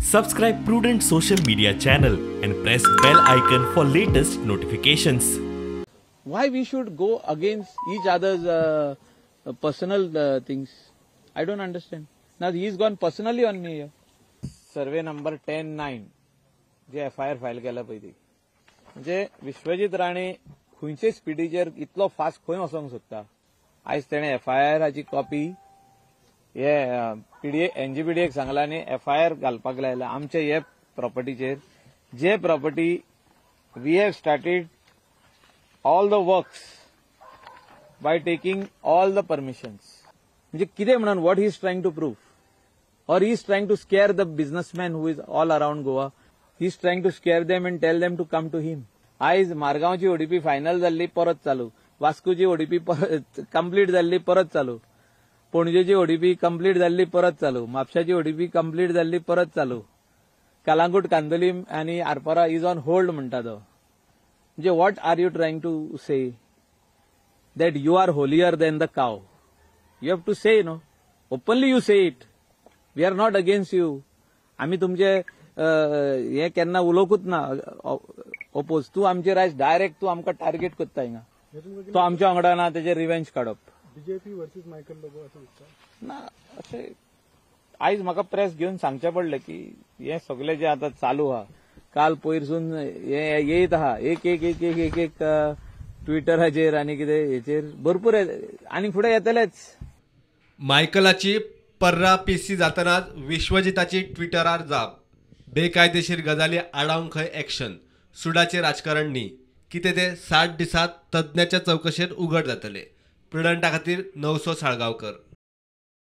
Subscribe Prudent Social Media channel and press bell icon for latest notifications. Why we should go against each other's personal things? I don't understand. Now he's gone personally on me here. Survey number 10-9 J FIR file केला पळय ती, म्हणजे विश्वजीत राणे खंयचे स्पिडीचेर इतलो fast खंय वचोंक सोदता? आयज तेणें एफआयआराची कॉपी हे पीडीए एनजीपीडीएक सांगला आनी एफआयआर घालपाक लायला आमचे हे प्रॉपर्टीचेर, जे property we have started all the works by taking all the permissions. म्हणजे कितें म्हणून what he is trying to prove, or he is trying to scare the businessman who is all around Goa. He is trying to scare them and tell them to come to him. आयज मारगांवची ODP final जाल्ली परत चालू, वास्कोची ODP complete जाल्ली परत चालू, पणजेची ODP complete जाल्ली परत चालू, म्हापशाची ओडीपी कंप्लीट जाल्ली परत चालू, कलांगूट कांदोलीम आनी आरपोरा is on hold म्हणटा तो. म्हणजे what are you trying to say? That you are holier than the cow. You have to say, no, openly you say it. We are not against you. आमी तुमचे हे केन्ना उलोवंकूच ना ओपोज. तूं आमचेर आयज डायरेक्ट तूं आमकां टार्गेट करता हिंगा. तो आमच्या वांगडा ना, तेजेर रिवेंज काडप. बीजेपी वर्सेस मायकल लोबो असं दिसता ना. अशें आयज म्हाका प्रेस घेवन सांगचें पडलें की हें सगळें जें आतां चालू आहा, काल पयरसून हें येयत आहा, एक एक एक एक एक एक ट्विटराचेर आनी कितें हेचेर भरपूर आनी फुडें येतलेच. मायकलाची पर्रा पीसी जातनाच विश्वजिताची ट्विटरार जाप. बेकायदेशीर गजाली आडावंक खंय एक्शन, सुडाचें राजकारण न्ही. कितें तें 60 दिसांत तज्ञाच्या चवकशेंत उघड जातलें. प्रुडंटा खातीर नवसो साळगांवकर.